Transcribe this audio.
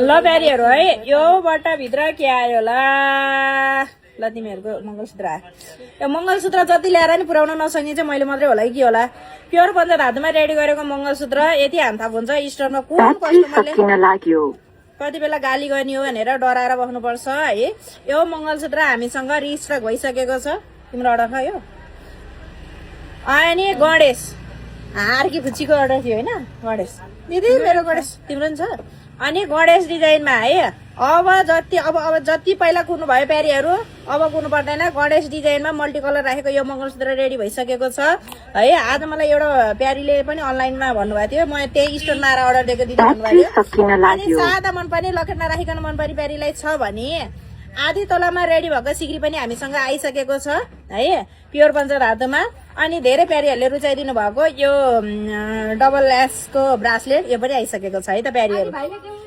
ल प्यारीहरू है योबाट भित्र के आयो ल ल तिमीहरूको मङ्गलसूत्र आयो यो मङ्गलसूत्र जति ल्याएर नि पुर्याउन नसक्ने चाहिँ मैले मात्रै होला कि होला प्योर पञ्चायत हातमा रेडी गरेको मङ्गलसूत्र यति हान्थाप हुन्छ स्टोरमा कुन कस्टमरले कति बेला गाली गर्ने हो भनेर डराएर बस्नुपर्छ है यो मङ्गलसूत्र हामीसँग रिस्टक भइसकेको छ तिम्रो अर्डर छ यो अनि गणेश हार्की फुच्चीको अर्डर थियो होइन गणेश दिदी मेरो गणेश तिम्रो नि छ अनि गणेश डिजाइनमा है अब जति पहिला कुर्नु भयो प्यारीहरू अब कुर्नु पर्दैन गणेश डिजाइनमा मल्टी कलर राखेको यो मङ्गलसूत्र रेडी भइसकेको छ है आज मलाई एउटा प्यारीले पनि अनलाइनमा भन्नुभएको थियो म त्यही स्टोरमा आएर अर्डर दिएको दिदी भन्नुभएको थियो अनि सादा मनपर्ने लकेट नराखिकन मनपर्ने प्यारीलाई छ भने आधी तोलामा रेडी भएको सिक्री पनि हामीसँग आइसकेको छ है प्योर पञ्चायत हातमा अनि धेरै प्यारीहरूले रुचाइदिनु भएको यो डबल एस को ब्रासलेट यो पनि आइसकेको छ है त प्यारीहरू